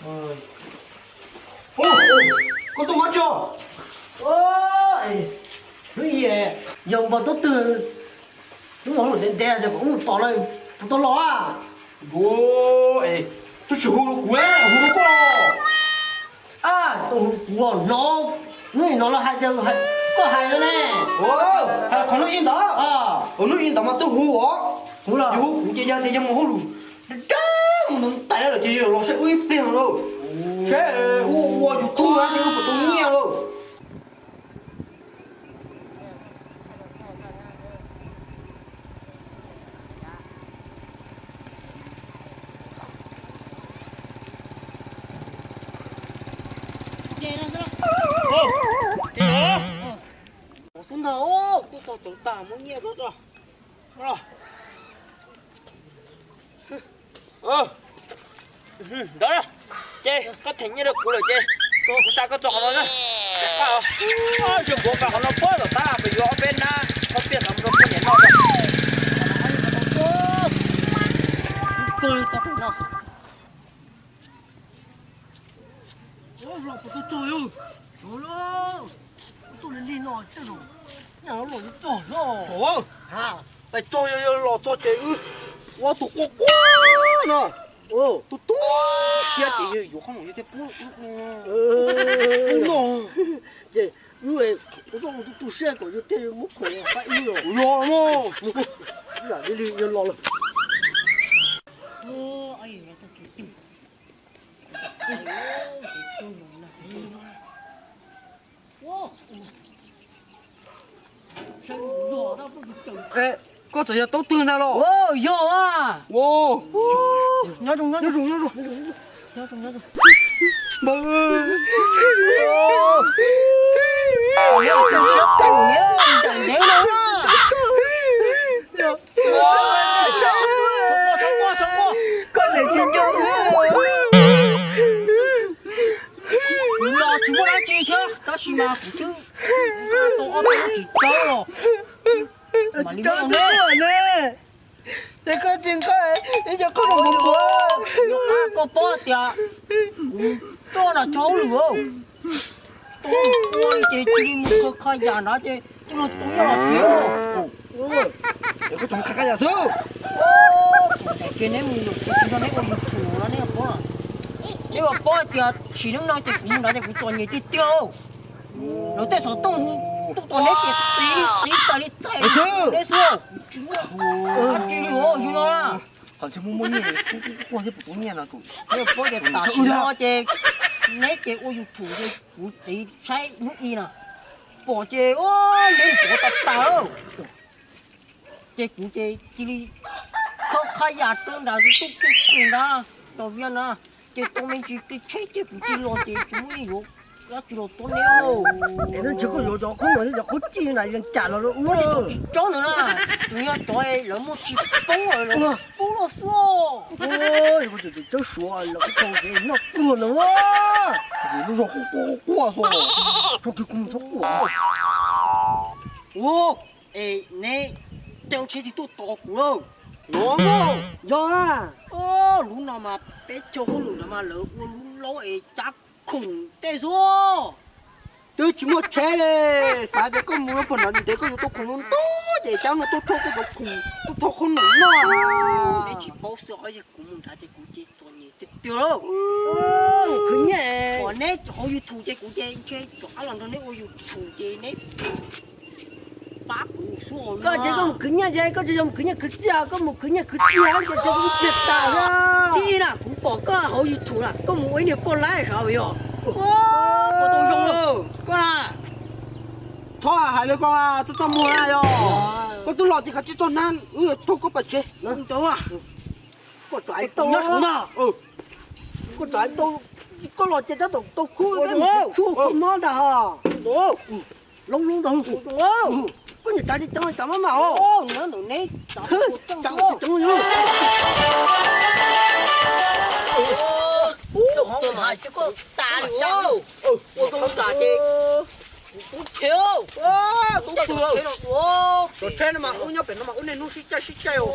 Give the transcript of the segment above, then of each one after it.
Koj tuaj mob tso. Hnub i yog npog tub twg, hnub ua hauj lwm ntev ntev ces kuv mus tos lawm, kuv tau los. Tus tsis hu rau kuv, hu rau koj los. Tus hu kuv hnov, hnub i no los hais tias koj hais no ne. Hais qhov hnub i ntawd, hnub i ntawd mas twb hu os. Hu los, yog hu kuv ces yog tias yog mus hauj lwm dab mus ntau tais lawm ces yog los saib wb ib pliag lauj, saib wb ua YouTube ces wb puas tau nyiaj lauj. Xub nrog twb tau txeev tag muab nyiaj tso tso. Ntawd, ces koj them nyiaj rau kuv lawm ces kuv xa koj tso qhov no na. Ntsej muag pas qhov no puag tom tab laj pem yuav ob peb nab khaub piaj tod mus rau poj niam noj tso. Los puas tau txog yus? Txog lauj, tuaj li lig no tej zaum nyaj los yuav txog lauj. Pais txog yog los txog ces wb ua tus quaj quaj no, tu tu siab ces yog yuav qhob noom yog thiaj pub no. Ces wb ua tu tu siab kom yog thiaj muab khoom pab wb los. Yog no, yam li li yog los lawm. Koj txawm yog tub twg ntag los? Yog a. Nyob zoo, nyob zoo, nyob zoo, nyob zoo. Npawg, siab tawm ntev no. Koj niam tsis nco wb. Kuv los tsis muaj dab tsi thiab tab sis mas kuv twb nqa tau ob peb lub tsis tsawb los. Tsis tsawb twb tuaj ne. Ces koj tsis nqa ib co qhob noom npuav npuav. Koj paub tias kuv tuaj no cov hauj lwm, tau ua li ces cia li mus khaws qhov yam nrad ces twb los tsis tau nyiaj los tsev. Es koj tseem qhia qhov yam xwb. Thaum ntawd ces neb mus, kuv tsis nrog neb ua YouTube no neb paub, neb puas paub hais tias tsim hnub no ces kuv mus nrad ces kuv txom nyem tiag tiag. Lawv tej xov tooj tuaj tos neb ces tiv tiv tas li txais neb xwb. Tsis muaj dab tsi li os zoo no. Thaum ntshe muaj muaj nyiaj, quaj thiab puas tau nyiaj no. Neb puas paub tias tam sim no ces neb ces ua YouTube ces kuv tiv saib hnub i no, pom ces neb tuav tas tas lawm. Ces kuv ces cia li khawb qhab yas rau nram tus tub kheej nrad, tos Viaj na, ces tau me ntsis qi tsheb ces kuv cia li los ces tsis muaj neeg yuav dab tsi los tuav neb. Es tab ntshe koj yuav cov qhob noom thiab cov qhob cij na, yeej cas los ua tsis tau tsis tsob ntawd na, tsuas yog cov lawv muaj tsis poob lawv poob loj xwb. Koj tseem tseem tsawb suav los koj tau kev noj tuag no. Lub zog quaj quaj quaj xwb, txhob kis kuv txhob quaj. Ua, es neb caij tsheb twg tuaj tos kuv lawm? Yog, lub no mas peb caug hauj lwm no mas lawv ua lub laub es cab khoom tej xwb. Twb tsis muaj tsheb li, xav tias koj mus lub pog nrad ntev koj yuav tau khoom ntau ntau ces cab no tuaj thauj koj cov khoom, tuaj thauj qhob noom noj. Neb tsis paub xwb os, yog kuv mus nrad ces kuv ces txom nyem tiag tiag lauj. Khwv nyiaj, pom neb hauv YouTube ces kuv ces ntshe rov qab los nrog neb ua YouTube ces neb pab kuv xwb os. Koj ces koj mus khwv nyiaj ces koj tsis yog mus khwv nyiaj khwv txiaj, koj mus khwv nyiaj khwv txiaj ces koj mus txiag tas. Txij na kuv pom koj hauv YouTube na koj mus ua ib niag poj laib sav yog. Koj tau zoo koj na. Thov hais lawv koj txoj txoj muag na yog. Koj twb los ces koj tsis txog na, wb yuav thauj koj pais tsev. Koj tsom tau, koj tsom tau, koj los ces tab tom tau khub, tsuag kho mob ntag ho. Loob loob ntag. Koj niam tsav tsis ceev tsav maj mam os. Tsav tsis ceev li. Hais koj tas li ua zoo tas ces Ub, tsheb, tus tsheb no mas wb nyob pem no mas wb niaj hnub sib caij sib caij os.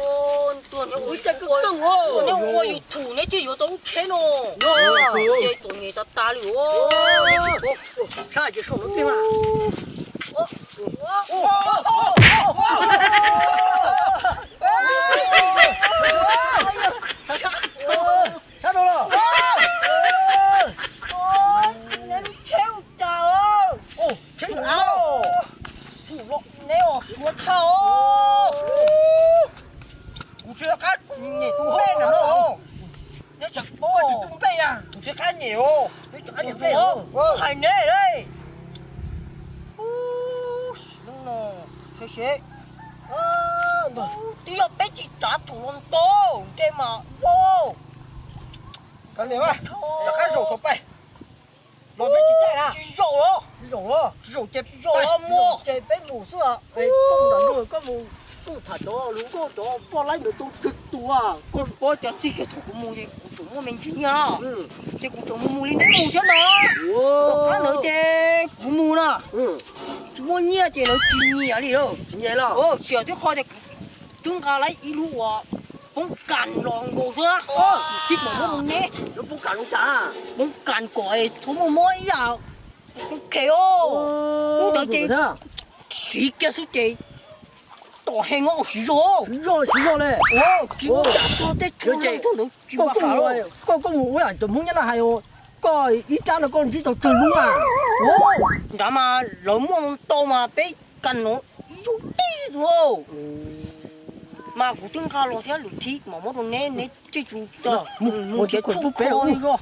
Wb caij kawg kawg os. Neb ua YouTube neb thiaj yuav tau lub tsheb no. Ces txom nyem tas tas li os. Sab ces sau lawv plig mas. Sab no los. Neb lub tsheb ua cas? Tsheb neb os, suav tshaj os. Kuv tsis qab nyem tus npe no. Neb tsis paub tus npe na, kuv tsis qab nyem os. Neb tsis qab nyem npe os, hais neb li. Ub, sim neej no, seb seb. Twb yog peb tsis tsav thaum los ntau, ntshe mas vau. Rov qab zaum xov pais. Los peb tsis caij na. Tsis zaum los. Tsis zaum los. Tsis zaum ces zaum los mus ces peb mus xwb. Koj mus nram lug koj mus kuj tham cov lus nkauj cov poj laib ntawd tau tsawg tus. Koj paub cov txij kiag thaum kuv mus ces kuv tseem muaj me ntsis nyiaj na. Ces kuv tseem mus mus li neb mus thiab ntag. Tom qab ntawd ces kuv mus na, tsis muaj nyiaj ces lawv tsis nyiam li lawm. Tsis nyiam li los? Tsis nyiam twb qhov tias kuv twb nqa lawv ib lub uas poob kas los nkaus xwb. Tib mam muab mus neb lub poob kas zoo cas? Poob kas kom txhob muaj mob ib yam. Kuv khev os. Lub ntawd ces siv kiag xwb ces tom he nyob siv zog. Siv zog, siv zog li. Tsis muaj cas txog tej tshua leej txog ntawd tsis npaj qab los. Koj, koj mus ua yam cov Hmoob Nyab Laj hais, koj ib rab no koj ntsib tau tsawg lub a? Nrad mas lawv muaj ntau mas peb kas no ib lub tib tus. Mas kuv twb nqa los thiab lwm thib mam muab rau neb, neb tej tsis tau mus ces kuj peb zog.